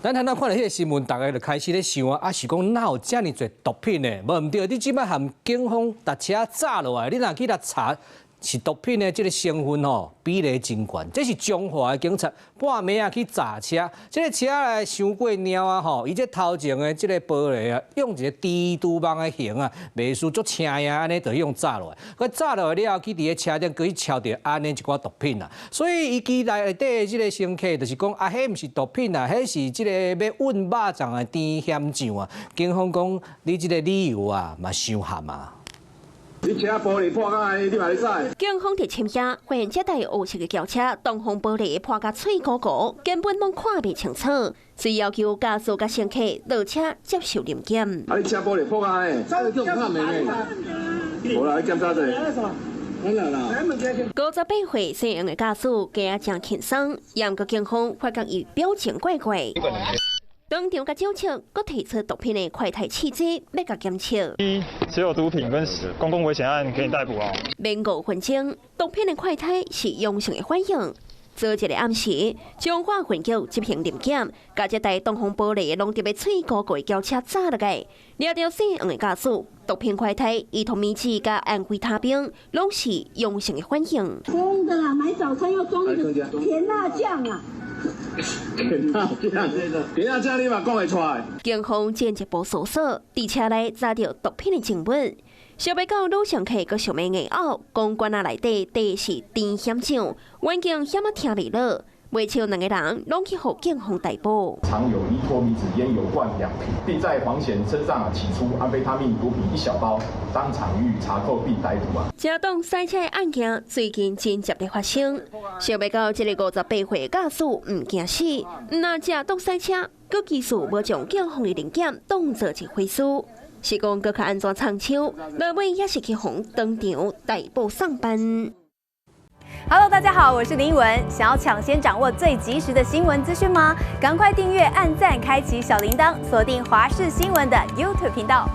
咱頭看著彼个新聞，大家就開始咧想啊，啊是講哪有遮爾濟毒品呢？無毋對，你這擺含警方逐車炸落來，你若去來查是毒品的這个成分吼，比例真懸。這是彰化的警察半暝仔去查車，這个車來傷過貓啊吼，伊這頭前的這个玻璃啊，用一個蜘蛛網的形啊，袂輸足青呀，按呢就用炸落來。閣炸落來了後，去佇个車頂閣去抄著按呢一寡毒品啊。所以伊機內底的這个乘客就是講啊，彼毋是毒品啊，彼是這個欲運肉粽的甜薟醬啊。警方講你這个理由啊，嘛傷譀啊。你車玻璃破甲按呢，你嘛咧使？警方佇深夜發現這台烏色的轎車，擋風玻璃破甲碎糊糊，根本攏看袂清楚，所以要求駕駛佮乘客落車接受臨檢。啊！你車玻璃破甲按呢？這種看袂呢？無啦，你檢查者。58歲姓黃的駕駛行真輕鬆，毋過警方發覺伊表情怪怪。當場共酒測，閣提出毒品的快篩試劑，欲共檢測。一持有毒品跟公共危險案可以逮捕哦。免5分鐘，毒品的快篩是陽性的反應。昨一个暗時，彰化分局執行臨檢，共這台擋風玻璃攏著欲碎糊糊的轎車炸落來，掠著姓黃的駕駛，毒品快篩、依托咪酯佮安非他命，攏是陽性的反應。裝的啦，買早餐要裝那個甜辣醬啊。甜辣醬，甜辣醬你嘛講會出來？警方進一步搜索，佇車內查著毒品的證物。想袂到女乘客閣想欲硬拗，講罐仔內底底是甜薟醬，環境險仔聽袂落，袂笑兩個人攏去予警方逮捕。藏有依托咪酯煙油罐2瓶，並在黃顯車上起出安非他命毒品一小包，當場予以查扣並逮捕啊！這棟賽車的案件最近真濟咧發生，想袂到這个58歲駕駛毋驚死，若食毒賽車，閣技術無將警方的臨檢當做一回事。是講閣較安怎藏槍，落尾也是去予當場逮捕送辦。 Hello，大家好，我是林文。想要搶先掌握最及時的新聞資訊嗎？趕快訂閱、按讚、開啟小鈴鐺，鎖定華視新聞的 YouTube 頻道。